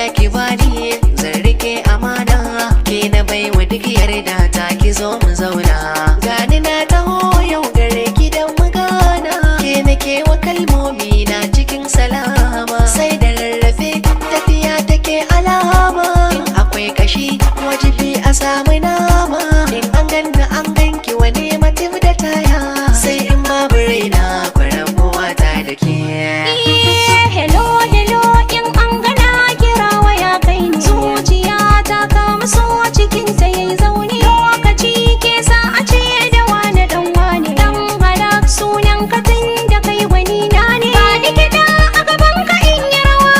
Zuciya ki bani, zan rike amana. Ke na baiwa duk yarda ta, ki zo mu zauna. Gani na taho yau gare ki dan mu gana. Ke nake wa kalmomi na cikin salama. Sai da rarrafe tafiya take alama. In akwai kashi, wajibi a samu nama. In an ganna an ganki, wani matif da taya. Sai in babu raina, kwarabuwa ta da ke. Hello, hello, in an gana kira waya kai ne. Zuciya ta kama so, cikin ta yayi zaune. Lokaci ke sa a ce da wane dan wane. Dan halak sunan ka tun da kai gwani na ne. Ba ni kiɗa a gaban ka in yi rawa.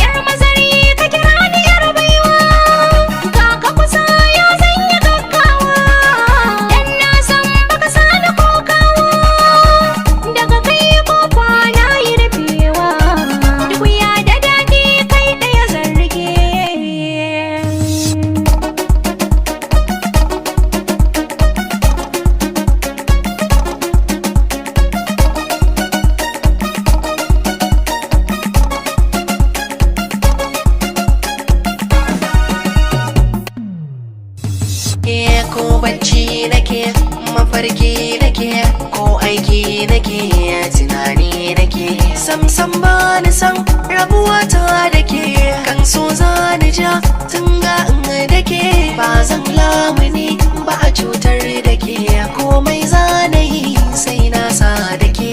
Yar mazari, ka kira ni yar baiwa. Ka kusa, ya zanya gaggawa. Dan na san baka sani kokawa. Daga kai kofa na yi rufewa. Duk wuya da daɗi, kai ɗaya zan rike. Ke, ko bacci nake, mafarki nake, ko aiki nake, tunani nake. Sam sam ba ni san rabuwa ta da ke. Kan so za ni ja tunga in da ke. Ba zan lamuni ba a cutar da ke. Komai za na yi sai na sa da ke.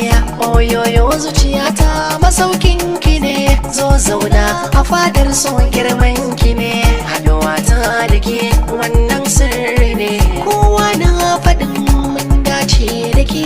Oyoyo zuciyata, masaukin ki ne. Zo zauna a fadar son, girman ki ne. Haɗuwa ta da ke, wannan sirri ne. Kowa na faɗin mun dace da ke.